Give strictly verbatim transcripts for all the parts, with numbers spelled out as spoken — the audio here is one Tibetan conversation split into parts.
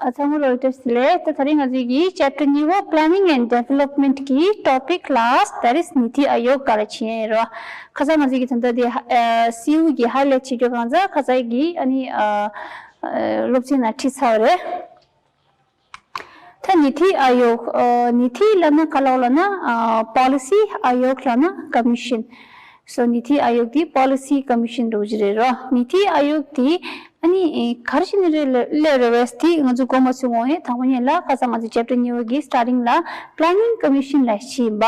ཨ་ཚང་མ་ལོ་བཀྲ་ཤིས་བདེ་ལེགས། ད་དེ་རིང་ང་ཚོའི་གི་chapter གཉིས་པ་Planning and Development གི་topic ལ་that is ནི་ཐི་ཨ་ཡོག་ག་རེ་བྱེད་ཡས་རོ། ཁ་སང་ང་ཚོའི་གི་ད་ལྟ་དེ་ཨ་སིའུ་གི་highlight བྱེད་རྒྱུ་གང་ཚ་ཁ་སང་གི་ཨ་ནི་ཨ་ཨ་སློབ་ཚན་ནང་ཁྲིད་ཚར་བ་རེད། ད་ནི་ཐི་ཨ་ཡོག་ཨ་ནི་ཐི་ལབ་ན་ག་ལབ་ལབ་ན་ཨ་policy ཨ་ཡོག་ལབ་ན་commission། So ནི་ཐི་ཨ་ཡོག་དེ་policy commission འདྲ་བོ་ཅིག་རེད་རོ། ནི་ཐི་ཨ་ཡོག་དེ་ཨ་ནི་ཨེ་ག་རེ་བྱས་ནས་རེད་ལ་ལས་རེད་བས། དེ་ང་ཚོ་གོ་མ་ཚོད་ངོ་ཨེ་དང་པོ་ཉིད་ལ་ཁ་སང་ང་ཚོ་chapter གཉིས་པ་གི་starting ལ་planning commission ལབ་ཡས་ཡིན་པ།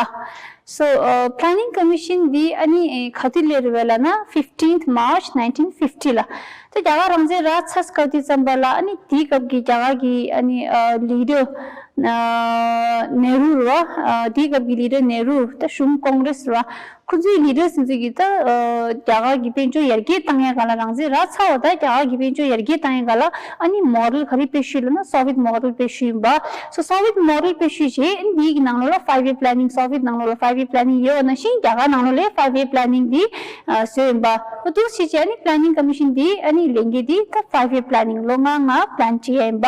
So ཨ་planning commission འདི་ཨ་ནི་ཨེ་ག་དུས་སླེབས་རེད་བས་ལབ་ན་fifteenth March nineteen fifty ལ། ད་རྒྱ་གར་རང་བཙན་རག་ཚར་སྐབས་དུས་ཙམ་པ་ལ་ཨ་ནི་དེའི་སྐབས་ཀྱི་རྒྱ་གར་གྱི་ཨ་ནི་ཨ་leader ཨ་ནེ་རུ་རེད་བ། ཨ་དེའི་སྐབས་ཀྱི་leader ནེ་རུ་ད་གཞུང་ཀོང་རེས་རེད་བ། ཁོ་ཚོའི་leader སོ་སོ་གིས་ད་ཨ་རྒྱ་གར་གྱི་དཔལ་འབྱོར་ཡར་རྒྱས་བཏང་ཡས་སྒང་ལ། རང་བཙན་རག་ཚར་བ་ད་རྒྱ་གར་གྱི་དཔལ་འབྱོར་ཡར་རྒྱས་བཏང་ཡས་སྒང་ལ་ཨ་ནི་model ག་རེ་དཔེ་བཤུས་ལབ་ན་Soviet model དཔེ་བཤུས་ཡིན་པ། So Soviet model དཔེ་བཤུས་བྱས་ཨ་ནི་དེའི་གི་ནང་ལོགས་ལ་five year planning། Soviet ནང་ལོགས་ལ་five year planning ཡོད་པ་ནང་བཞིན་རྒྱ་གར་ནང་ལོགས་ལ་five year planning འདི་ཨ་བཟོས་ཡིན་པ། འོ་འདུག་སེ་བྱས་ཨ་ནི་planning commission འདི་ཨ་ནི་ལས་འགན་འདི་ད་five year planning ལོ་ལྔ་ལྔ་plan བྱེད་ཡས་ཡིན་པ།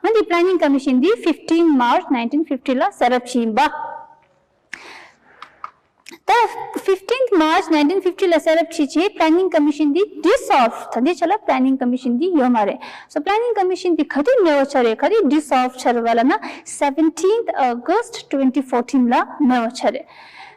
ཨ་ནི་planning commission འདི fifteen March nineteen fifty ལ་set up བྱས་ཡིན་པ། ད་fifteenth March nineteen fifty ལ་set up བྱས་བྱས་planning commission འདི་dissolve ད་ལྟའི་ཆ་ལ་planning commission འདི་ཡོད་མ་རེད། So planning commission འདི་ག་དུས་མེད་པ་ཆགས་རེད། ག་དུས་dissolve ཆགས་རེད་བ་ལབ་ན་seventeenth August twenty fourteen ལ་མེད་པ་ཆགས་རེད།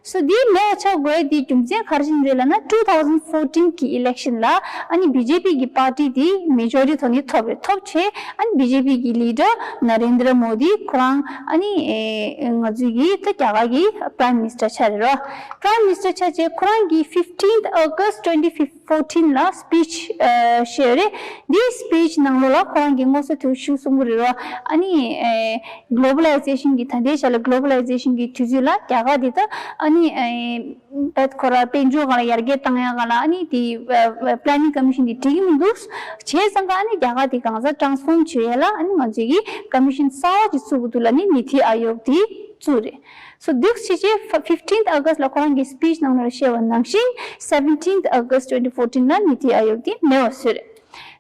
So འདི་མེད་པ་ཆགས་དགོས་ཡས་འདི་རྒྱུ་མཚན་ག་རེ་བྱས་ནས་རེད་ལབ་ན་two thousand fourteen གི་election ལ་ཨ་ནི་B J P གི་party འདི་majority ཐོག་ནས་ཐོབ་རེད། ཐོབ་བྱས་ཨ་ནི་B J P གི leader Narendra Modi ཁོ་རང་ཨ་ནི་ཨེ་ང་ཚོའི་གི་ད་རྒྱ་གར་གི་prime minister ཆགས་རེད་རོ། prime minister ཆགས་བྱས་ཁོ་རང་གིས་fifteenth August twenty fourteen ལ་speech ཨ་བཤད་ཡོད་རེད། འདིའི་speech ནང་ལོགས་ལ་ཁོ་རང་གིས་དངོས་སུ་དེ་ཞུ་གསུང་གི་རེད་རོ། ཨ་ནི་ཨེ་globalization གི་ད་ལྟའི་ཆ་ལ་globalization གི་དུས་ཚོད་ལ་རྒྱ་གར་འདི་ད་ཨ་ནི་ཨེ་ད་ཁོ་རང་དཔལ་འབྱོར་སྒང་ལ་ཡར་རྒྱས་བཏང་ཡ་སྒང་ལ་ཨ་ནི་དེ་ཨ་planning commission དེ་འགྲིག་གི་མི་འདུག་བྱས་ཙང་ཀ་ཨ་ནི་རྒྱ་གར་དེ་གང་ཟག་transform བྱེད་ཡ་ལ་ཨ་ནི་ང་ཚོས་ཀྱི་commission གསར་བ་ཅིག་བཙུགས་དགོས་འདུག་ལབ་ནས་ནི་ཐི་ཨ་ཡོག་དེ་བཙུགས་རེད། So འདུག་བྱས་བྱས་fifteenth August ལ་ཁོ་རང་གི་speech ནང་ལ་བཤད་པ་ནང་བཞིན་seventeenth August twenty fourteen ལ་ནི་ཐི་ཨ་ཡོག་དེ་མེད་པ་བཟོས་རེད།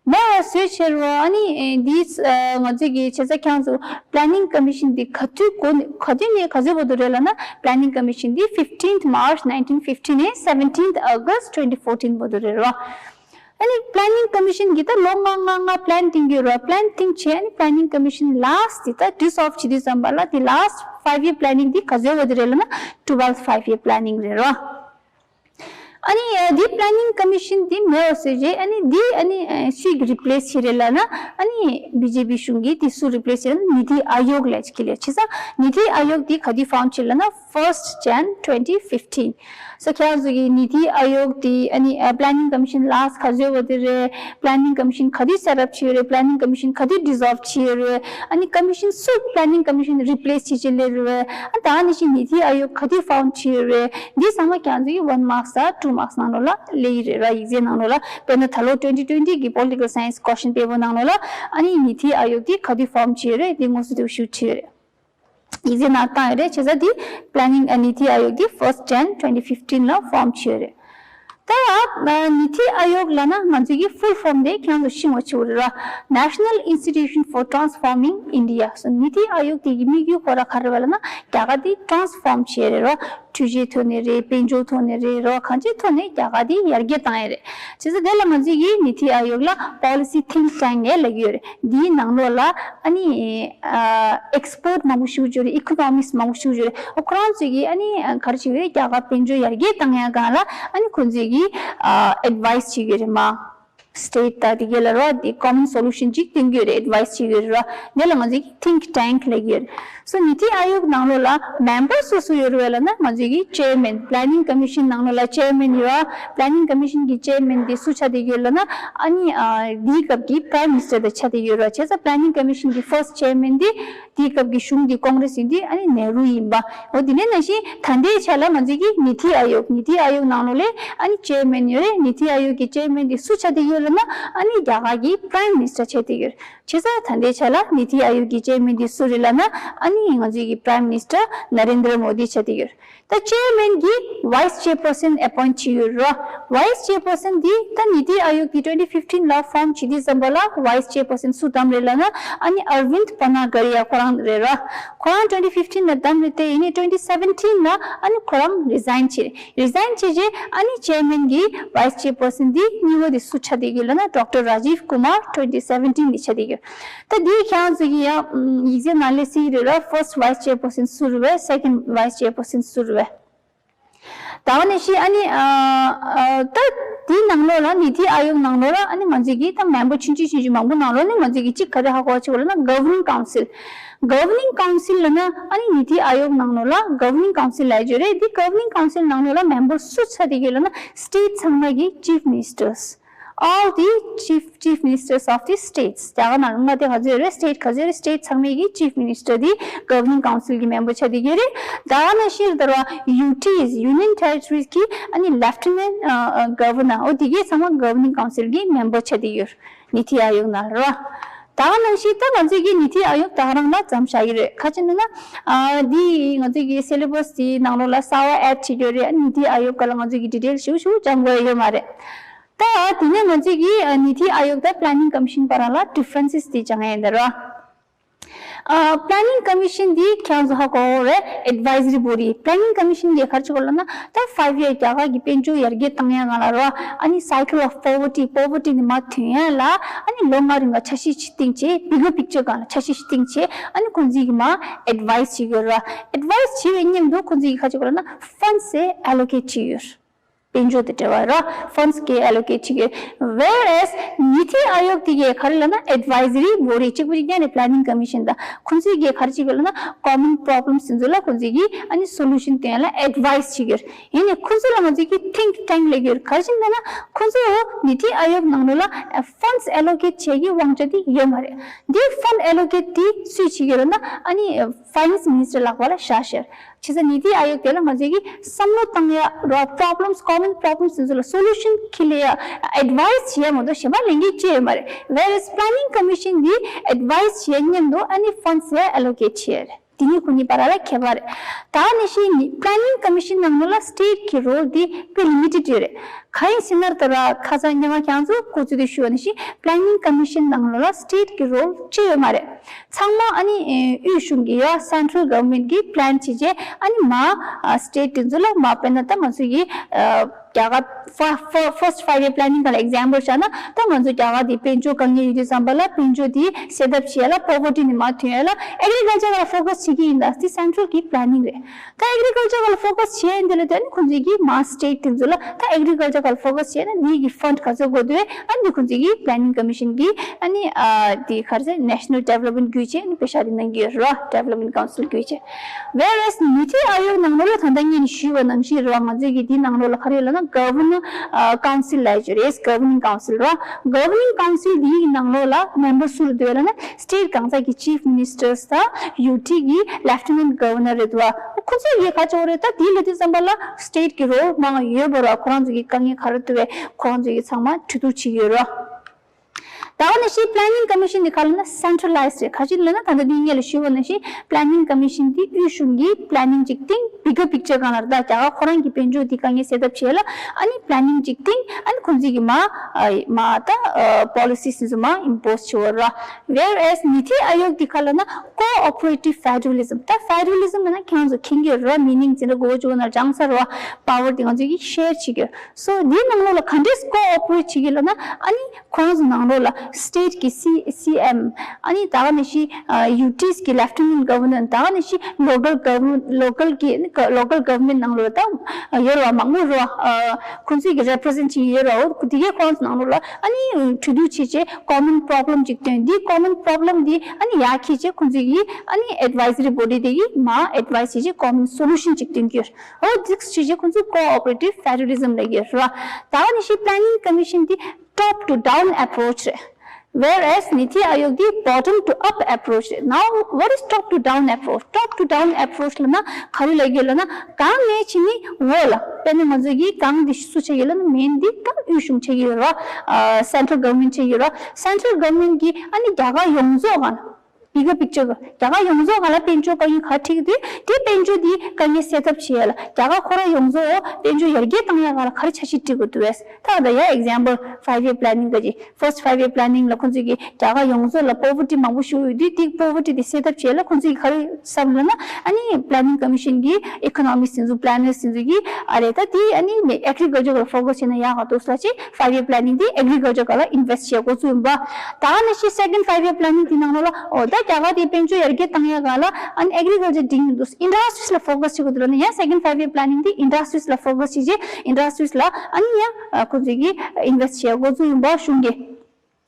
མེད་པ་བཟོས་ཕྱིར་རོ། ཨ་ནི་ཨེ་འདིས་ཨ་ང་ཚོས་ཀྱི་བྱས་ཙང་ཁྱེད་རང་ཚོ་planning commission འདི་ག་དུས་གོ་ནས་ག་དུས་ནས་ག་ཚོད་བར་དུ་རེད་ལབ་ན་planning commission འདི་fifteenth March nineteen fifty ནས་seventeenth August twenty fourteen བར་དུ་རེད་རོ། ཨ་ནི་planning commission གི་ད་ལོ་ལྔ་ལྔ་ལྔ་plan བཏིང་གི་ཡོད་རོ། plan བཏིང་བྱས་ཨ་ནི་planning commission last འདི་ད་dissolve བྱེད་དུས་ཙམ་པ་ལ་འདི་last five year planning འདི་ག་ཚོད་བར་དུ་རེད་ལབ་ན་twelfth five year planning རེད་རོ། ཨ་ནི་ཨ་འདི་planning commission འདི་མེད་པ་བཟོས་རྗེས་ཨ་ནི་འདི་ཨ་ནི་ཨ་སུས་replace བྱས་རེད་ལབ་ན་ཨ་ནི་B J P གཞུང་གིས་འདི་སུ་replace བྱས་རེད་ན་ནི་ཐི་ཨ་ཡོག་ལབ་ཀྱི་ལས་བྱས་ཙང་ནི་ཐི་ཨ་ཡོག་འདི་ག་དུས་form བྱས་ལབ་ན་first Jan twenty fifteen། So ཁྱེད་རང་ཚོ་གིས་ནི་ཐི་ཨ་ཡོག་འདི་ཨ་ནི་ཨ་planning commission last ག་ཚོད་བར་དུ་རེད། planning commission ག་དུས་set up བྱས་ཡོད་རེད། planning commission ག་དུས་dissolve བྱས་ཡོད་རེད། ཨ་ནི་commission སུ་planning commission replace བྱས་བྱས་སླེབས་རེད། ཨ་ད་ནི་ཕྱིན་ནི་ཐི་ཨ་ཡོག་ག་དུས་form བྱས་ཡོད་རེད། འདི་ཚང་མ་ཁྱེད་རང་ཚོ་གི་one marks དང་two marks ནང་ལོགས་ལ་སླེབས་ཀྱི་རེད་ར། ཡིག་ཚད་ནང་ལོགས་ལ། དཔེར་ན་ད་ལོ་twenty twenty གི་political science question paper ནང་ལོགས་ལ་ཨ་ནི་ནི་ཐི་ཨ་ཡོག་འདི་ག་དུས་form བྱས་ཡོད་རེད། འདི་དངོས་སུ་དེ་ཞུ་བྱས་ཡོད་རེད། ཡིག་ཚད་ནང་བཏང་ཡོད་རེད། བྱས་ཙང་འདི་planning ཨ་ནི་ཐི་ཨ་ཡོག་འདི་first Jan twenty fifteen ལ་form བྱས་ཡོད་རེད། ད་ཨ་ནི་ཐི་ཨ་ཡོག་ལབ་ན་ང་ཚོས་ཀྱི་full form དེ་ཁྱེད་རང་ཚོ་ཤེས་པ་བྱེད་དགོས་རེད་ར། National Institution for Transforming India། So ནི་ཐི་ཨ་ཡོག་དེ་གི་དམིགས་ཡུལ་ཁོ་ར་ག་རེ་རེད་ལབ་ན་རྒྱ་གར་དེ་transform བྱེད་རེད་ར། འཕྲུལ་ཆས་ཐོག་ནས་རེད། དཔལ་འབྱོར་ཐོག་ནས་རེད་ར། གང་ཅིའི་ཐོག་ནས་རྒྱ་གར་དེ་ཡར་རྒྱས་བཏང་ཡས་རེད། བྱས་ཙང་དེ་ལ་ང་ཚོས་ཀྱི་ནི་ཐི་ཨ་ཡོག་ལ་policy think tank ལབ་ཀྱི་ཡོད་རེད། འདིའི་ནང་ལོགས་ལ་ཨ་ནི་ཨ་expert མང་པོ་ཞིག་འབྱོར་རེད། economist མང་པོ་ཞིག་འབྱོར་རེད། ཨོ་ཁོ་རང་ཚོས་ཀྱིས་ཨ་ནི་ཨ་ག་རེ་བྱེད་ཀྱི་ཡོད་རེད། རྒྱ་གར་དཔལ་འབྱོར་ཡར་རྒྱས་བཏང་ཡ་སྒང་ལ་ཨ་ནི་ཁོ་ཚོས་ཀྱིས་ཨ་advice བྱེད་ཀྱི་ཡོད་རེད་མ། state དང་དེ་གའི་ལ་རོ་དེ་common solution ཅིག་བཏོན་གྱི་ཡོད་རེད། advice བྱེད་ཀྱི་ཡོད་རེད་རོ། འདི་ལ་ང་ཚོས་ཀྱིས་think tank ལབ་ཀྱི་ཡོད་རེད། So ནི་ཐི་ཨ་ཡོག་ནང་ལོགས་ལ་member སུ་སུ་ཡོད་རེད་ལབ་ན་ང་ཚོས་ཀྱིས་chairman། planning commission ནང་ལོགས་ལ་chairman ཡོད། ཨ་planning commission གི་chairman དེ་སུ་ཆགས་བསྡད་ཡོད་ལབ་ན་ཨ་ནི་ཨ་དེའི་སྐབས་ཀྱི་prime minister དེ་ཆགས་བསྡད་ཡོད་རེད། བྱས་ཙང་planning commission གི་first chairman དེ་དེའི་སྐབས་ཀྱི་གཞུང་དེ་ཀོང་རེས་ཡིན་དུས་ཨ་ནི་ནེ་རུ་ཡིན་པ། འོ་དེ་ནས་ནང་བཞིན་ད་ལྟའི་ཆ་ལ་ང་ཚོས་ཀྱིས་ནི་ཐི་ཨ་ཡོག་ནི་ཐི་ཨ་ཡོག་ནང་ལོགས་ལ་ཨ་ནི་chairman ཡོད་རེད། ནི་ཐི་ཨ་ཡོག་གི་chairman དེ་སུ་ཆགས་བསྡད་ཡོད་ལབ། ན་ཨ་ནི་རྒྱ་གར་གྱི་Prime Minister་ཆགས་བསྡད་ཡོད། བྱས་ཙང་ད་ལྟའི་ཆ་ལ་Niti Aayog་གི་Chairman་འདི་སུ་རེད་ལབ་ན་ཨ་ནི་ང་ཚོའི་གི་Prime Minister་Narendra Modi་ཆགས་བསྡད་ཡོད། ད་Chairman་གྱིས་Vice Chairperson་appoint་བྱས་ཡོད་ར། Vice Chairperson་འདི་ད་Niti Aayog་གི་twenty fifteen་ལ་form་བྱེད་དུས་ཙམ་པ་ལ་Vice Chairperson་སུ་བདམས་རེད་ལབ་ན་ཨ་ནི་Arvind Panagarya་ཁོ་རང་རེད་ར། ཁོ་རང་twenty fifteen་ལ་བདམས་རེད་དེ་ཡིན་ནའི་twenty seventeen་ལ་ཨ་ནི་ཁོ་རང་resign་བྱས། Resign་བྱས་རྗེས་ཨ་ནི་Chairman་གྱི་Vice Chairperson་འདི་གཉིས་པ་དེ་སུ་ཆགས་བསྡད་ཡོད་ལབ་ན་Doctor Rajiv Kumar twenty seventeen་ནས་ཆགས་བསྡད་ཡོད། ད་དེའི་ཁྱེད་རང་ཚོ་གི་ཡང་ཡིག་ཚད་ནང་ལས་གཟིགས་རེད་ར། First Vice Chairperson་སུ་རེད་པས། Second Vice Chairperson་སུ་རེད་པས། ད་ག་ནང་བཞིན་ཨ་ནི་ཨ་ཨ་ད་དེའི་ནང་ལོགས་ལ་Niti Aayog་ནང་ལོགས་ལ་ཨ་ནི་ང་ཚོས་ཀྱི་ད་མེམ་བར་ཆུང་ཆུང་ཆུང་ཆུང་མང་པོ་ནང་ལོགས་ནས་ང་ཚོས་ཀྱི་གཅིག་ག་རེ་ཧ་གོ་བ་ཆེ་བ་ལབ་ན་Governing Council། Governing Council་ལབ་ན་ཨ་ནི་Niti Aayog་ནང་ལོགས་ལ་Governing Council་ལབ་ཡོད་རེད། འདི་Governing Council་ནང་ལོགས་ལ་མེམ་བར་སུ་ཆགས་བསྡད་ཡོད་ལབ་ན་state་ཚང་མ་གི་Chief Ministers། All the chief chief ministers of the states. རྒྱ་གར་ནང་མངའ་སྡེ་ག་ཚོད་རེད། State་ག་ཚོད་རེད། State་ཚང་མའི་གི་Chief Minister་དེ་Governing Council་གི་མེམ་བར་ཆགས་བསྡད་ཡོད་རེད། ད་ག་ནང་བཞིན་ལྟར་བ་ཡུ་ཊི་ཨེས་Union Territories་གི་ཨ་ནི་Lieutenant Governor་འོ་དེ་གའི་ཚང་མ་Governing Council་གི་མེམ་བར་ཆགས་བསྡད་ཡོད། Niti Aayog་ནང་རེད་བ། ད་ག་ནང་བཞིན་ད་ང་ཚོས་ཀྱི་Niti Aayog་ད་ག་རང་ལ་བརྩམས་བཞག་གི་རེད། ག་ཅི་ན་ན་འདི་ང་ཚོས་ཀྱི་syllabus་དེའི་ནང་ལོགས་ལ་གསར་བ་add་བྱེད་རྒྱུ་རེད། Niti Aayog་སྐོར་ལ་ང་ཚོས་ཀྱི་detail་ཞིབ་ཞིབ་སྦྱང་དགོས་ཡ་ཡོད་མ་རེད། ད་དེ་ནས་ང་ཚོས་ཀྱི་ཨ་Niti Aayog་དང་Planning Commission་བར་ལ་differences་དེ་སྦྱང་ཡ་ཡིན་ད་ར། ཨ་Planning Commission་འདི་ཁྱེད་ཚོ་ཧ་གོ་རེད། Advisory body། Planning Commission་གི་ག་རེ་བྱེད་དགོས་ལབ་ན་ད་five year་རྒྱ་གར་གྱི་དཔལ་འབྱོར་ཡར་རྒྱས་བཏང་ཡ་སྒང་ལ་ར། ཨ་ནི་cycle of poverty། Poverty་ནས་མར་ཐོན་ཡ་ལ་ཨ་ནི་ལོ་ལྔ་རིང་ལ་འཆར་གཞི་ཞིག་བཏིང་བྱས། Bigger picture་སྒང་ལ་འཆར་གཞི་ཞིག་བཏིང་བྱས་ཨ་ནི་ཁོང་ཚོས་ཀྱི་མར་advice་བྱེད་དགོས་ར། Advice་བྱེད་པའི་མཉམ་དུ་ཁོང་ཚོས་ཀྱི་ག་རེ་བྱེད་དགོས་ལབ་ན་funds་དེ་allocate་བྱེད་ཡོད། དཔལ་འབྱོར་དང་འབྲེལ་བ་ར། Funds་གི་allocate་བྱེད་ཀྱི། Whereas་Niti Aayog་དེ་གའི་ག་རེ་ལབ་ན་advisory body་གཅིག་པུ་གཅིག་རྐྱང་རེད། Planning Commission་དང་། ཁོང་ཚོས་ཀྱི་ག་རེ་བྱེད་ཀྱི་ལབ་ན་common problems་དེ་ཚོ་ལ་ཁོང་ཚོས་ཀྱི་ཨ་ནི་solution་སྟོན་ལ་advice་བྱེད་ཀྱི་ཡོད། ཡིན་ནའི་ཁོང་ཚོ་ལ་ང་ཚོས་ཀྱི་think tank་ལབ་ཀྱི་ཡོད། ག་རེ་བྱེད་ལབ་ན་ཁོང་ཚོ་Niti Aayog་ནང་ལོགས་ལ་funds allocate་བྱེད་ཀྱི་དབང་ཆ་དེ་ཡོད་མ་རེད། འདི་fund allocate་དེ་སུས་བྱེད་ཀྱི་ཡོད་ལབ་ན་ཨ་ནི་Finance Minister་ལག་པ་ལ་བཞག་བཞག་བྱས་ཙང་Niti Aayog་དེ་ལ་ང་ཚོས་ཀྱི་བསམ་བློ་བཏང་ཡ་ར། problems common problems་དེ་ཚོ་ལ་solution་འཁྱེར་ལ་ཡ་advice་བྱེད་ཡ་མ་གཏོགས་གཞན་པ་ལས་འགན་ཅི་ཡོད་མ་རེད། Whereas Planning Commission་འདི་advice་བྱེད་ཡ་མཉམ་དུ་ཨ་ནི་funds་ཡ་allocate་བྱེད་ཡ་རེད། དེ་གཉིས་ཁོ་གཉིས་བར་ལ་ཁྱད་པར་རེད། ད་ནི་ཤི་ནི་Planning Commission་ནང་ལོགས་ལ་state་གི་role་འདི་དཔེ་limited་ཡོད་རེད། གང་ཡིན་ཟེར་ན་ད་ར་ཁ་སང་ཉི་མ་ཁྱེད་ཚོ་སྐུ་ཚེ་དུ་ཞུ་བ་ནི་ཤི་Planning Commission་ནང་ལོགས་ལ་state་གི་role་ཅི་ཡོད་མ་རེད། ཚང་མ་ཨ་ནི་ཨེ་དབུས་གཞུང་གི་ཡ་Central Government་གི་plan་བྱེད་རྗེས་ཨ་ནི་མ་ཨ་state་དེ་ཚོ་ལ་མ་དཔེར་ན་ད་ང་ཚོ་ཡི་ཨ་རྒྱ་གར་first five year planning་ག་ལ་example་བཞག་ན་ད་ང་ཚོ་རྒྱ་གར་དེ་དཔལ་འབྱོར་དཀའ་ངལ་ཡོད་དུས་ཙམ་པ་ལ་དཔལ་འབྱོར་དེ་set up་བྱེད་ཡ་ལ་poverty་ནས་མར་ཐོན་ཡ་ལ་agriculture་ག་ལ་focus་བྱེད་ཀྱི་ཡིན། ད་དེ་Central་གི་planning་རེད། ད་agriculture་ག་ལ་focus་བྱེད་ཡ་འདི་ལ་དེ་ནི་ཁོང་ཚོས་ཀྱི་མ་state་དེ་ཚོ་ལ་ད་agriculture་ག་ལ་focus་བྱེད་ན་འདི་གི་fund་ག་ཚོད་དགོས་འདུག་ཨ་འདི་ཁོང་ཚོས་ཀྱི་Planning Commission་གི་ཨ་ནི་ཨ་དེ་ག་རེ་ཟེར་national development་བརྒྱུད་བྱས་ཨ་ནི་པེ་ཤག་དེ་གནང་གི་ཡོད་རེད་བ། Development Council་བརྒྱུད་བྱས། Whereas་Niti Aayog་ནང་ལོགས་ལ་ད་ལྟ་ངས་ནི་ཞུས་པ་ནང་བཞིན་རེད་བ། ང་ཚོས་ཀྱི་དེའི་ནང་ལོགས་ལ་ག་རེ་ཡོད་ལབ་ན་Governor་ཨ་Council་ལབ་ཡ་ཅིག་རེད། Governing Council་རེད་བ། Governing Council་དེའི་ནང་ལོགས་ལ་member་སུ་རེད་འདུག་ལབ་ན་state་གང་ས་གི་Chief Ministers་དང་ཡུ་ཊི་གི་Lieutenant Governor་རེད་འདུག་བ། ཁོ་ཚོ་ཡི་ག་ཅོག་རེད། ད་དེའི་ལོ་དུས་ཙམ་པ་ལ་state་གི་role་མང་ཡོད་པ་རེད་བ། ཁོ་རང་ཚོ་གི་དཀའ་ངལ་ག་རེ་འདུག་བས་ཁོ་རང་ཚོ་གི་ཚང་མ་གྲོས་བསྡུར་བྱེད་ཀྱི་ཡོད་རེད་བ། ད་ག་ནང་བཞིན་Planning Commission་འདི་ག་ལབ་ན་centralized་རེད། ག་ཅི་ལབ་ན་ད་ལྟ་འདི་ངས་ལ་ཞུས་པ་ནང་བཞིན་Planning Commission་འདི་དབུས་གཞུང་གི་planning་ཅིག་བཏིང་bigger picture་སྒང་ལ་ད་རྒྱ་གར་ཁོ་རང་གི་དཔལ་འབྱོར་འདི་དཀའ་ངལ་སེལ་ཐབས་བྱེད་ལ་ཨ་ནི་planning་ཅིག་བཏིང་ཨ་ནི་ཁོང་ཚོས་ཀྱི་མ་ཨ་མ་ད་ཨ་policies་འདི་ཚོ་མ་impose་བྱེད་པ་ར། Whereas་Niti Aayog་འདི་ག་ལབ་ན་cooperative federalism། ད་federalism་ལབ་ན་ཁྱེད་རང་ཚོ་མཁྱེན་གྱི་ར། meaning་འཛིན་གྲྭ་དགུ་པ་བཅུ་པ་ནང་སྦྱངས་ཚར་བ། power་འདི་ང་ཚོས་ཀྱི་share་བྱེད་ཀྱི། So་འདིའི་ནང་ལོགས་ལ་ག་འདྲས་cooperate་བྱེད་ཀྱི་ལབ་ན་ཨ་ནི་ཁོང་ཚོ་ནང་ལོགས་ལ་state་གི་སི་སི་ཨེམ་ཨ་ནི་ད་ག་ནང་བཞིན་ཨ་ཡུ་ཊིས་ཀྱི་Lieutenant Governor་ད་ག་ནང་བཞིན་local government local་གི་local government་ནང་ལོགས་ལ་ད་ཡོད་རེད་བ། མང་པོ་རེད་བ། ཁོང་ཚོས་ཀྱི་represent་བྱེད་ཀྱི་ཡོད་རེད་བ། དེ་གའི་ཁོང་ཚོ་ནང་ལོགས་ལ་ཨ་ནི་གྲོས་བསྡུར་བྱེད་བྱས་common problem་ཅིག་བཏོན། འདི་common problem་འདི་ཨ་ནི་ཡར་འཁྱེར་བྱས་ཁོང་ཚོས་ཀྱི་ཨ་ནི་advisory body་དེ་གི་མར་advice་བྱེད་བྱས་common solution་ཅིག་བཏོན་གྱི་ཡོད་རེད། འོ་འདི་བྱས་བྱས་ཁོང་ཚོས་cooperative federalism་ལབ་ཀྱི་ཡོད་རེད་བ། ད་ག་ནང་བཞིན་Planning Commission་འདི་top to down approach་རེད། Whereas ནི་ཐི་ཨ་ཡོག་འདི་bottom to up approach རེད། Now what is top to down approach? Top to down approach ལབ་ན་ག་རེ་ལབ་ཀྱི་ལབ་ན་གང་ནས་བྱས་ནས་འོག་ལ། དཔེར་ན་ང་ཚོ་གི་གང་འདི་སུ་བྱེད་ཀྱི་ལབ་ན་མེན་འདི་ད་དབུས་གཞུང་བྱེད་ཀྱི་ཡོད་ར། Central Government བྱེད་ཀྱི་ཡོད་ར། Central Government གི་ཨ་ནི་རྒྱ་གར་ཡོངས་རྫོགས་ག་ལ། Bigger picture ག་རྒྱ་གར་ཡོངས་རྫོགས་ག་ལ་དཔལ་འབྱོར་དཀའ་ངལ་ག་ཁྲིད་ཀྱི་འདུག་དེ་དཔལ་འབྱོར་འདི་དཀའ་ངལ་སེལ་ཐབས་བྱེད་ཡ་ལ་རྒྱ་གར་ཁོ་རང་ཡོངས་རྫོགས་དཔལ་འབྱོར་ཡར་རྒྱས་བཏང་ཡ་ག་ལ་ག་རེ་འཆར་གཞི་སྒྲིག་དགོས་འདུག་ཟེར། ད་ད་ཡ་example five year planning ག་ཅིག first five year planning ལ་ཁོང་ཚོས་ཀྱི་རྒྱ་གར་ཡོངས་རྫོགས་ལ་poverty མང་པོ་ཞིག་ཡོད་དུས་དེ་poverty དེ་སེལ་ཐབས་བྱེད་ཡ་ལ་ཁོང་ཚོས་ཀྱི་ག་རེ་བསམ་ལབ་ན་ཨ་ནི་planning commission གི་economist དེ་ཚོ་planners དེ་ཚོ་གི་ཨ་རེ་ད་དེ་ཨ་ནི་agriculture ག་ལ་focus བྱས་ན་ཡག་ག་འདུག་ཟེར་ཅིག five year planning དེ་agriculture ག་ལ་invest བྱེད་འགོ་ཚུགས་ཡིན་པ། ད་ནི་ཤི་second five year planning དེ་ནང་ལོགས་ལ་འོ་ད་རྒྱ་གར་དེ་དཔལ་འབྱོར་ཡར་རྒྱས་བཏང་ཡ་ག་ལ་ཨ་ནི་agriculture དེ་འདུག industries ལ་focus བྱེད་དགོས་འདུག་ལབ་ན་ཡང་second five year planning དེ་industries ལ་focus བྱེད་ཅིག industries ལ་ཨ་ནི་ཡང་ཁོ་ཚོས་ཀྱི་invest བྱེད་འགོ་ཚུགས་ཡིན་པ་གཞུང་གི།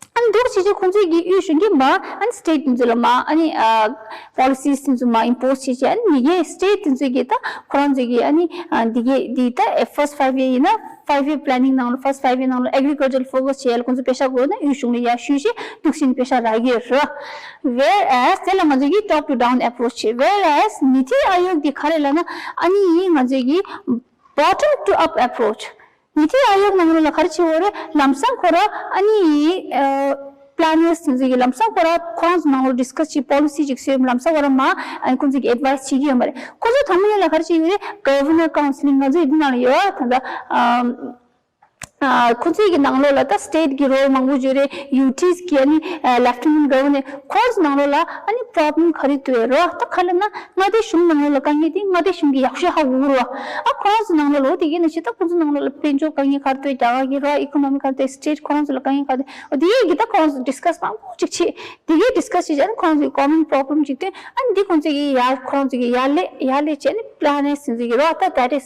ཨ་ནི་འདུག་བྱེད་ཅིག་ཁོང་ཚོས་ཀྱི་དབུས་གཞུང་གི་མ་ཨ་ནི་state དེ་ཚོ་ལ་མ་ཨ་ནི་policies དེ་ཚོ་མ་impose བྱེད་ཅིག་ཨ་ནི་མི་སྒེར་state དེ་ཚོས་ཀྱི་ད་ཁོ་རང་ཚོས་ཀྱི་ཨ་ནི་འདི་གའི་འདི་ད་first five year ཡིན་ན། Five year planning ནང་ལ་first five year ནང་ལ་agriculture focus བྱས་ལ་ཁོང་ཚོ་པེ་ཤ་དགོས་ན་དབུས་གཞུང་ལ་ཡར་ཞུས་ཤིག་འདུག་ཟེར་ནས་པེ་ཤ་རག་གི་རེད། Whereas དེ་ལ་ང་ཚོ་གི་top to down approach བྱེད། Whereas ནི་ཐི་ཨ་ཡོག་དེ་ག་རེ་ལབ་ན་ཨ་ནི་ཡིན་ང་ཚོ་གི་bottom to up approach ནི་ཐི་ཨ་ཡོག་ནང་ལོགས་ལ་ག་རེ་བྱེད་འོ་རེད་ལམ་སང་ཁོ་ར་ཨ་ནི་planners དེ་ཚོ་གི་ལམ་སང་ཁོ་ར་ཁོ་རང་ཚོ་ནང་ལོགས་discuss བྱེད་policy ཅིག་བཟོས་ལམ་སང་ཁོ་ར་མ་ཨ་ནི་ཁོང་ཚོ་གི་advice བྱེད་ཀྱི་ཡོད་མ་རེད། ཁོ་ཚོ་དང་པོ་ཉིད་ལ་ག་རེ་བྱེད་ཡོད་རེད། Governor counselling ང་ཚོ་ཡི་འདི་ནང་ལ་ཡོད་ད་ལྟ་ཨམ། ཨ་ཁོ་ཚོའི་གི་ནང་ལོགས་ལ་ད་state གི་role མང་པོ་ཡོད་རེད། ཡུ་ཊིས་གི་ཨ་ནི་lieutenant governor ཁོ་ཚོ་ནང་ལོགས་ལ་ཨ་ནི་problem ག་རེ་འདུག་རོ། ད་ག་ལབ་ན་མངའ་སྡེ་གཞུང་ནང་ལོགས་ལ་དཀའ་ངལ་དེ་མངའ་སྡེ་གཞུང་གི་ཡག་ཤོས་ཧ་གོ་གི་རོ། ཨ་ཁོ་རང་ཚོ་ནང་ལོགས་ལ་འོ་དེ་གི་ནང་བཞིན་ད་ཁོ་ཚོ་ནང་ལོགས་ལ་དཔལ་འབྱོར་དཀའ་ངལ་ག་རེ་འདུག་རྒྱ་གར་གི་རོ། economy ག་རེ་འདུག state ཁོ་རང་ཚོ་ལ་དཀའ་ངལ་ག་རེ་འདུག་འོ་དེ་གི་ད་ཁོ་རང་ཚོ་discuss མང་པོ་ཅིག་བྱེད། དེ་གའི་discuss བྱེད་བྱས་ནས་ཁོ་རང་ཚོའི་common problem ཅིག་སྟོན། ཨ་ནི་འདི་ཁོང་ཚོ་གི་ཡར་ཁོ་རང་ཚོ་གི་ཡར་ལས་ཡར་ལས་བྱས་ནས་planners དེ་ཚོ་གི་རོ། ད་that is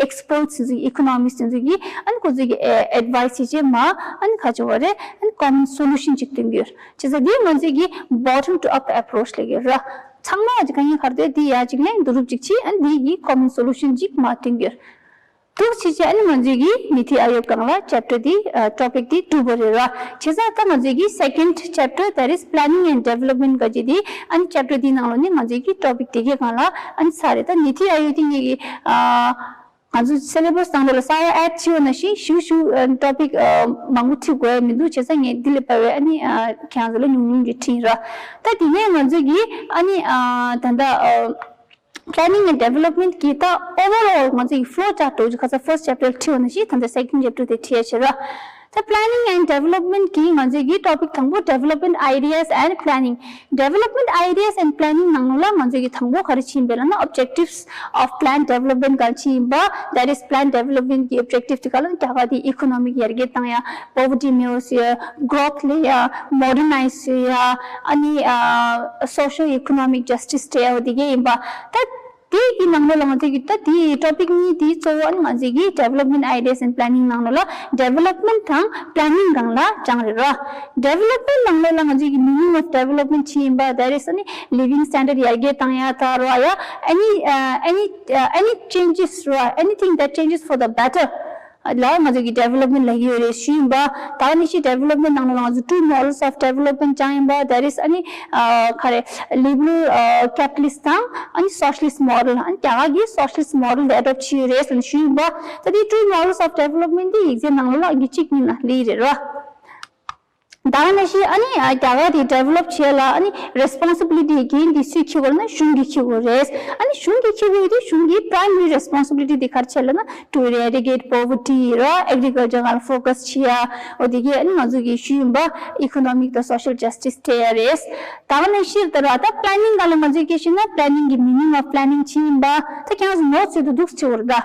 experts དེ་ཚོ་གི་economist དེ་ཚོ་གི་ཨ་ནི་ཁོང་ཚོ་གི་advice བྱེད་བྱས་མ་ཨ་ནི་ག་ཅིག་བ་རེད། ཨ་ནི་common solution ཅིག་སྟོན་གི་ཡོད་རེད། བྱས་ཙང་འདི་ང་ཚོ་གི་bottom to up approach ལབ་ཀྱི་རོ། ཚང་མ་ཅིག་གང་ཡིན་ག་རེ་འདུག་འདི་ཡར་ཅིག་ལན་བསྡུ་རུབ་ཅིག་བྱས། ཨ་ནི་འདི་གི་common solution ཅིག་མ་སྟོན་གི་ཡོད་རེད། འདུག་བྱས་བྱས་ཨ་ནི་ང་ཚོའི་གི་ནི་ཐི་ཨ་ཡོག་སྒང་ལ་chapter འདི་ཨ་topic འདི་གྲུབ་པ་རེད་ར། བྱས་ཙང་ད་ང་ཚོའི་གི་second chapter, that is planning and development ག་ཅིག་འདི་ཨ་ནི་chapter འདི་ནང་ལོགས་ནས་ང་ཚོའི་གི་topic དེ་གའི་སྒང་ལ་ཨ་ནི་ཚར་རེད། ད་ནི་ཐི་ཨ་ཡོག་འདི་ངེད་ཀྱི་ཨ་ང་ཚོ་syllabus ནང་ལོགས་ལ་གསར་པ་add བྱས་ཡོད་ན་ཤི་ཞུ་ཞུ་ཨ་topic ཨ་མང་པོ་ཁྲིད་དགོས་ཡ་མི་འདུག་བྱས་ཙང་ངས་འདི་ལས་པ་བས་ཨ་ནི་ཨ་ཁྱེད་རང་ཚོ་ལ་ཉུང་ཉུང་ཅིག་ཁྲིད་ཡིན་ར། ད་དེ་ནས་ང་ཚོའི་གི་ཨ་ནི་ཨ་ད་ད་ཨ། Planning and development གི་ད་overall ང་ཚོ་ཡི་flow chart འདྲ་བོ་ཅིག་ཁ་སང་first chapter ལ་ཁྲིད་པ་ནང་བཞིན་ད་ལྟ་second chapter དེ་ཁྲིད་ཡ་བྱེད་ར། ད་planning and development གི་ང་ཚོ་གི་topic དང་པོ་development ideas and planning. Development ideas and planning ནང་ལ་ང་ཚོ་གི་དང་པོ་ག་རེ་ཕྱིན་པ་ལབ་ན་objectives of plan development ག་རེ་ཕྱིན་པ། That is plan development གི་objective དེ་ག་ལ་རྒྱ་གར་དེ་economic ཡར་རྒྱས་བཏང་ཡ། Poverty མེད་པ་བཟོ་ཡ། Growth སླེབས་ཡ། Modernize བཟོ་ཡ། ཨ་ནི་ཨ་social economic justice སྤྲད་ཡ་དེ་གས་ཡིན་པ། ད་དེ་གི་ནང་ལོགས་ལ་ང་ཚོ་གི་ད་དེ་topic གཉིས་དེ་གཙོ་བོ་ཨ་ནི་ང་ཚོ་གི་development ideas and planning ནང་ལོགས་ལ་development དང་planning སྒང་ལ་སྦྱངས་རེད་ར། Development ནང་ལོགས་ལ་ང་ཚོ་གི་meaning of development ཅི་ཡིན་པ། That is ཨ་ནི་living standard ཡར་རྒྱས་བཏང་ཡ་ད་ར་ཡ། Any uh, any uh, any changes ར། Anything that changes for the better ལ་ང་ཚོ་གི་development ལབ་ཀྱི་ཡོད་རེད་ཞུས་ཡིན་པ། ད་ནི་ཤི་development ནང་ལ་ང་ཚོ་two models of development སྦྱངས་ཡིན་པ། That is ཨ་ནི་ཨ་ག་རེ་liberal ཨ་capitalist དང་ཨ་ནི་socialist model ཨ་ནི་རྒྱ་གར་གྱི་socialist model དེ་adopt བྱས་ཡོད་རེད་ཟེར་ནས་ཞུས་ཡིན་པ། ད་དེ་two models of development དེ་ཡིག་ཚད་ནང་ལ་ལ་གི་གཅིག་གཉིས་ན་ལི་རེད་ར། ད་ནི་ཤི་ཨ་ནི་ཨ་རྒྱ་གར་དེ་develop བྱས་ལ་ཨ་ནི་responsibility འགན་དེ་སུས་འཁྱེར་དགོས་ལབ་ན་གཞུང་གིས་འཁྱེར་དགོས་རེད། ཨ་ནི་གཞུང་གིས་འཁྱེར་དགོས་ཡོད་དུས་གཞུང་གི་primary responsibility དེ་ག་རེ་བྱས་ལབ་ན to eradicate poverty ར། Agriculture སྒང་ལ་focus བྱེད་ཡ། འོ་དེ་གས་ཨ་ནི་ང་ཚོ་གིས་ཞུས་ཡིན་པ། Economic དང་social justice སྤྲད་ཡ་རེད། ད་ནི་ཤི་ད་ར་ད་planning སྒང་ལ་ང་ཚོས་སྐད་ཆ་ན་planning གི་meaning of planning ཅི་ཡིན་པ། ད་ཁྱེད་རང་ཚོ་notes ཡོད་དུ་འདུག་ཟེར་བ་རེད་ད།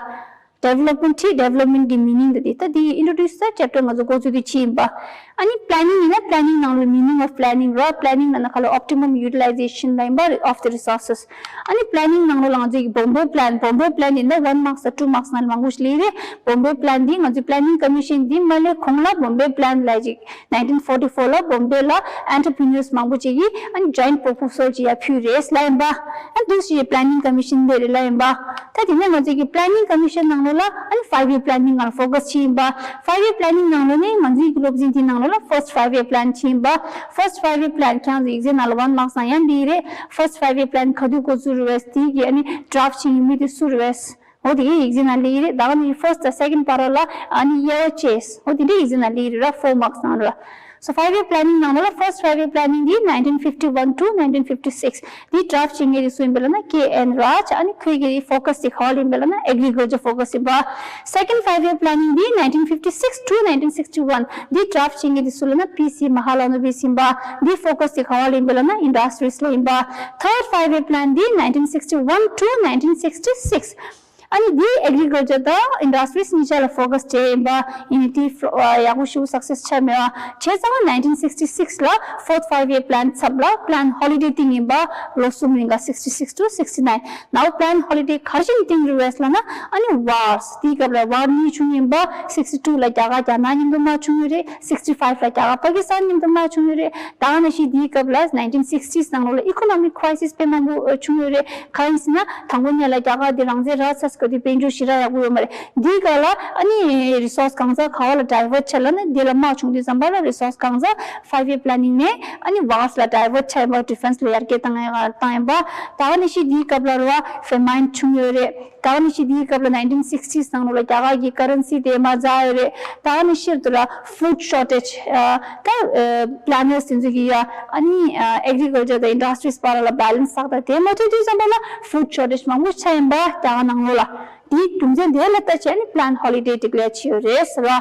Development ཁྲིད་development གི་meaning དེ་དེ་ད་དེ་introduce ད་chapter ང་ཚོ་འགོ་ཚུགས་དུས་ཕྱིན་ཡིན་པ། ཨ་ནི་planning ཡིན་ན་planning ནང་ལ་meaning of planning ར། Planning ལབ་ན་ག་ལ་optimum utilization ལ་ཡིན་པ་of the resources ཨ་ནི་planning ནང་ལ་ང་ཚོ་གི་Bombay plan Bombay plan ཡིན་ན་one marks དང་two marks ནང་ལ་མང་པོ་ཞིག་ལས་རེད། Bombay plan འདི་ང་ཚོ་planning commission འདི་མ་ལས་གོང་ལ་Bombay plan ལ་ཅིག nineteen forty four ལ་Bombay ལ་entrepreneurs མང་པོ་ཅིག་གིས་ཨ་ནི་joint proposal ཅིག་ཡར་ཕུལ་རེད་ལབ་ཡིན་པ། ཨ་འདུག་ཞིག་planning commission འདི་རེད་ལབ་ཡིན་པ། ད་དེ་ནས་ང་ཚོ་གི་planning commission ནང་ལ། ལ་ཨ་ནི་five year planning ལ་focus བྱེད་ཡིན་པ། Five year planning ནང་ལོགས་ནས་ང་ཚོའི་སློབ་ཚན་དེའི་ནང་ལོགས་ལ་first five year plan བྱེད་ཡིན་པ། First five year plan ཁྱེད་རང་ཚོ་exam ནང་ལ་one marks ནང་ཡང་འདི་རེད། First five year plan ག་དུས་འགོ་ཚུགས་རེད་བས། དེའི་གི་ཨ་ནི་draft བྱེད་ཡིན་མི་དེ་སུ་རེད་བས། འོ་དེ་གའི་exam ནང་སླེབས་ཀྱི་རེད། ད་ག་ནི་first དང་second བར་ལ་ཨ་ནི་དབྱེ་བ་ཕྱེས། འོ་དེ་འདྲའི་exam ནང་སླེབས་ཀྱི་རེད་ར། Four marks ནང་ར། So five year planning ནང་ལ་first five year planning འདི་nineteen fifty one to nineteen fifty six འདི་draft བྱེད་མཁན་དེ་སུ་ཡིན་པ་ལབ་ན་K N Raj ཨ་ནི་ཁོའི་གི་focus དེ་ག་བ་ལ་ཡིན་པ་ལབ་ན་agriculture focus ཡིན་པ། Second five year planning འདི་nineteen fifty six to nineteen sixty one འདི་draft བྱེད་མཁན་དེ་སུ་ལབ་ན་P C Mahalanobis ཡིན་པ། འདི་focus དེ་ག་བ་ལ་ཡིན་པ་ལབ་ན་industries ལ་ཡིན་པ། Third five year plan འདི་nineteen sixty one to nineteen sixty six ཨ་ནི་འདི་agriculture དང་industries གཉིས་ཆ་ལ་focus བྱས་ཡིན་པ། ཡིན་ནའི་དེ་ཡག་པོ་ཞེ་པོ་success ཆགས་མེད་པ། བྱས་ཙང་nineteen sixty six ལ་fourth five year plan ཚབ་ལ་plan holiday བཏིང་ཡིན་པ། ལོ་གསུམ་རིང་ག sixty six to sixty nine ནའོ་plan holiday ག་རེ་བྱས་ནས་བཏིང་རེད་བས་ལབ་ན། ཨ་ནི་wars དེའི་སྐབས་ལ་war གཉིས་བྱུང་ཡིན་པ། sixty two ལ་རྒྱ་གར་རྒྱ་ནག་མཉམ་དུ་དམག་བྱུང་ཡོད་རེད། sixty five ལ་རྒྱ་གར་པ་ཀི་སི་ཐན་མཉམ་དུ་དམག་བྱུང་ཡོད་རེད། ད་ག་ནང་བཞིན་དེའི་སྐབས་ལ་nineteen sixties ནང་ལོགས་ལ་economic crisis དཔེ་མང་པོ་བྱུང་ཡོད་རེད། གང་ཡིན་ཟེར་ན་དང་པོ་ཉིད་ལ་རྒྱ་གར་དེ་རང་བཙན་རག་ཚར་སྐབས་དེ་དཔལ་འབྱོར་ཞེ་དྲག་ཡག་པོ་ཡོད་མ་རེད། འདིའི་སྐབས་ལ་ཨ་ནི་resource གང་ཚང་ག་བ་ལ་divert བྱས་ལབ་ན་འདི་ལ་དམག་བྱུང་དུས་ཙམ་པ་ལ་resource གང་ཚང་five year planning ནས་ཨ་ནི་wars ལ་divert བྱས་པ། defence ལ་ཡར་རྒྱས་བཏང་ཡ་བཏང་ཡིན་པ། ད་ག་ནང་བཞིན་འདིའི་སྐབས་ལ་རེད་བ་famine བྱུང་ཡོད་རེད། ད་ག་ནང་བཞིན་འདིའི་སྐབས་ལ་nineteen sixties ནང་ལོགས་ལ་རྒྱ་གར་གྱི་currency དེ་མར་འཛག་ཡོད་རེད། ད་ག་ནང་བཞིན་དུ་ལ་food shortage ད་planners དེ་ཚོ་གི་ཡ་ཨ་ནི་agriculture དང་industries བར་ལ་balance བསགས། ད་དེ་མ་ཐུབ་དུས་ཙམ་པ་ལ་food shortage མང་པོ་ཆགས་ཡིན་པ་རྒྱ་གར་ནང་ལོགས་ལ། དེའི་རྒྱུ་མཚན་དེ་ལ་ལྟ་བྱས་ནས་plan holiday declare བྱས་ཡོད་རེད་ཟེར་བ།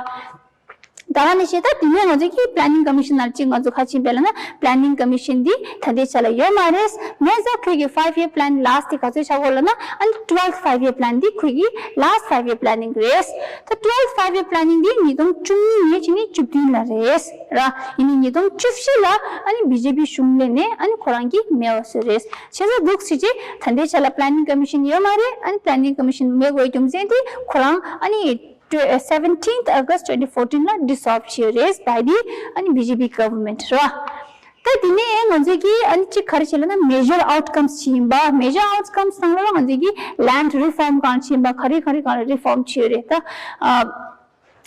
ད་ག་ནང་བཞིན་ད་དེ་ནས་ང་ཚོ་གི་planning commission ནང་གཅིག་ང་ཚོ་ཁ་ཕྱིན་པས་ལབ་ན་planning commission འདི་ད་ལྟའི་ཆ་ལ་ཡོད་མ་རེད། མེད་ཙང་ཁོས་ཀྱི་five year plan last དེ་ག་ཚོད་ཆགས་ཡོད་ལབ་ན་ཨ་ནི་twelfth five year plan འདི་ཁོས་ཀྱི་last five year planning རེད། ད་twelfth five year planning འདི་ཉིས་སྟོང་བཅུ་གཉིས་ནས་བྱས་ནས་བཅུ་བདུན་ལ་རེད་ར། ཡིན་ནའི་ཉིས་སྟོང་བཅུ་བཞི་ལ་ཨ་ནི་B J P གཞུང་སླེབས་ནས་ཨ་ནི་ཁོ་རང་གིས་མེད་པ་བཟོས་རེད། བྱས་ཙང་འདུག་སེ་བྱས་ད་ལྟའི་ཆ་ལ་planning commission ཡོད་མ་རེད། ཨ་ནི་planning commission མེད་དགོས་རྒྱུ་མཚན་དེ་ཁོ་རང་ཨ་ནི་tw- seventeenth August twenty fourteen ལ་dissolve བྱས་རེད། by the ཨ་ནི་B J P government རེད་བ། ད་དེ་ནས་ང་ཚོས་ཀྱི་ཨ་ནི་གཅིག་ག་རེ་བྱས་ལབ་ན་major outcomes ཅིག་ཡིན་པ། major outcomes ནང་ལ་ང་ཚོས་ཀྱི་land reform གང་བྱས་ཡིན་པ། ག་རེ་ག་རེ་གང་ལ་reform བྱས་ཡོད་རེད། ད་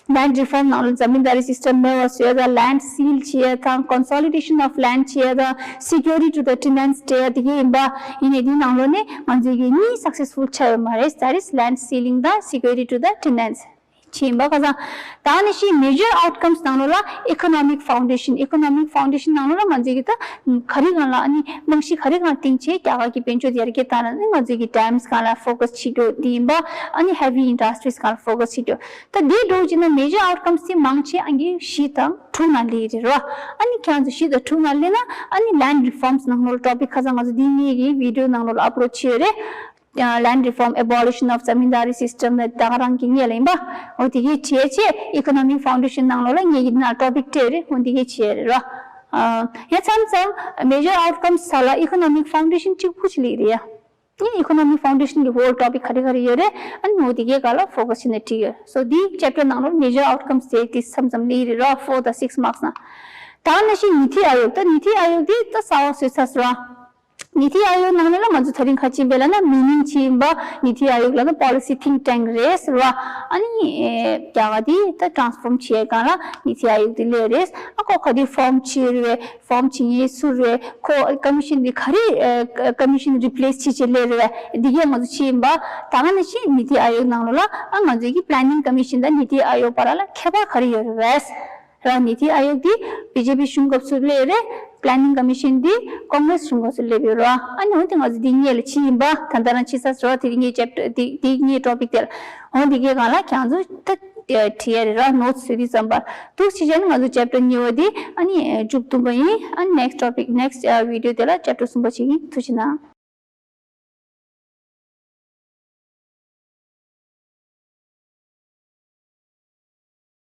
ཨ་land reform ནང་ལ་zamindari system མེད་པ་བཟོས་དང་land seal བྱས་དང་consolidation of land བྱས་དང་security to the tenants སྤྲད་དེ་གའི་ཡིན་པ། ཡིན་ནའི་དེའི་ནང་ལོགས་ནས་ང་ཚོས་ཀྱི་གཉིས་successful ཆགས་ཡོད་མ་རེད། that is land sealing དང་security to the tenants བྱས་ཡིན་པ། ཁ་སང་ད་ནི་ཤི་major outcomes ནང་ལོགས་ལ་economic foundation economic foundation ནང་ལོགས་ལ་ང་ཚོས་ཀྱི་ད་ག་རེ་གང་ལ་ཨ་ནི་རྨང་གཞི་ག་རེ་གང་བཏིང་བྱས་རྒྱ་གར་གྱི་དཔལ་འབྱོར་ཡར་རྒྱས་བཏང་ན་ནི་ང་ཚོས་ཀྱི་dams གང་ལ་focus བྱེད་རྒྱུ་དེ་ཡིན་པ། ཨ་ནི་heavy industries གང་ལ་focus བྱེད་རྒྱུ། ད་དེ་འགྲོ་བྱས་ན་major outcomes དེ་མང་ཆེ་ཨང་ཀི་བཞི་དང་དྲུག་ནང་སླེབས་རེད་རོ། ཨ་ནི་ཁྱེད་ཚོ་བཞི་དང་དྲུག་ནང་སླེབས་ན་ཨ་ནི་land reforms ནང་ལོགས་topic ཁ་སང་ང་ཚོ་འདི་གཉིས་ཀྱི་video ནང་ལོགས་ལ་upload བྱས་ཡོད་རེད། land reform, abolition of zamindari system ནི་ད་ག་རང་གི་ངེས་ལ་ཡིན་པ། འོ་དེ་གའི་བྱས་བྱས་economic foundation ནང་ལོགས་ལ་ངེས་ཀྱི་ན་topic སྤྲད་རེད། འོ་དེ་གའི་བྱས་རེད་རོ། ཡ་མཚམས་མཚམས་major outcomes ས་ལ་economic foundation གཅིག་པུ་ཅིག་ལེགས་རེད་ཡ། ཡིན་economic foundation གི་whole topic ག་རེ་ག་རེ་ཡོད་རེད། ཨ་ནི་འོ་དེ་གའི་ག་ལ་focus བྱས་ནས་བྲིས་ཡོད། so འདི་chapter ནང་ལོགས་major outcomes དེ་དེ་མཚམས་མཚམས་ལེགས་རེད་རོ། four དང་six marks ནང་། ད་ནི་ཤི་ནིཐི་ཨ་ཡོག་ད་ནིཐི་ཨ་ཡོག་དེ་ད་གསར་པ་བཟོས་ཚར་སོང་ར། ནིཐི་ཨ་ཡོག་ནང་ལ་ང་ཚོ་ད་རིང་ཁ་ཕྱིན་པས་ལབ་ན་meaning ཅི་ཡིན་པ། ནིཐི་ཨ་ཡོག་ལབ་ན་policy think tank རེད་ཟེར་བ། ཨ་ནི་རྒྱ་གར་དེ་ད་transform བྱེད་ཡས་སྒང་ལ་ནིཐི་ཨ་ཡོག་དེ་སླེབས་རེད། ཨ་ཁོ་ག་དུས་form བྱས་རེད། form བྱེད་མཁན་སུ་རེད། ཁོ་commission དེ་ག་རེ་commission replace བྱེད་བྱེད་སླེབས་རེད། འདི་གས་ང་ཚོ་ཅི་ཡིན་པ། ད་ག་ནང་བཞིན་ནིཐི་ཨ་ཡོག་ནང་ལོགས་ལ་ཨ་ང་ཚོའི་གི་planning commission དང་ནིཐི་ཨ་ཡོག་བར་ལ་ཁྱད་པར་ག་རེ་ཡོད་རེད། ར་ནིཐི་ཨ་ཡོག་དེ་B J P གཞུང་སྐབས་སུ་སླེབས་རེད། Planning Commission དེ་Congress གཞུང་སྐབས་སུ་སླེབས་ཡོད་ར། ཨ་ནི་འོན་ཏེ་ང་ཚོ་འདི་གཉིས་ལ་ཅི་ཡིན་པ་ད་ལྟ་རང་ཅི་ས་སོ་དེ་གཉིས་chapter དེ་དེ་གཉིས་topic དེ་ལ་འོན་ཏེ་གའི་སྒང་ལ་ཁྱེད་ཚོ་ད་བྲིས་ཡ་རེད་ར། notes བཟོས་དུས་ཙམ་པ་འདུག་ཅི་བྱས་ན་ང་ཚོ་chapter གཉིས་པ་དེ་ཨ་ནི་མཇུག་བསྡུམ་པ་ཡིན། ཨ་ནི་next topic next video དེ་ལ་chapter གསུམ་པ་བྱེད་ཀྱི་ཡིན། ཐུགས་རྗེ་གནང་།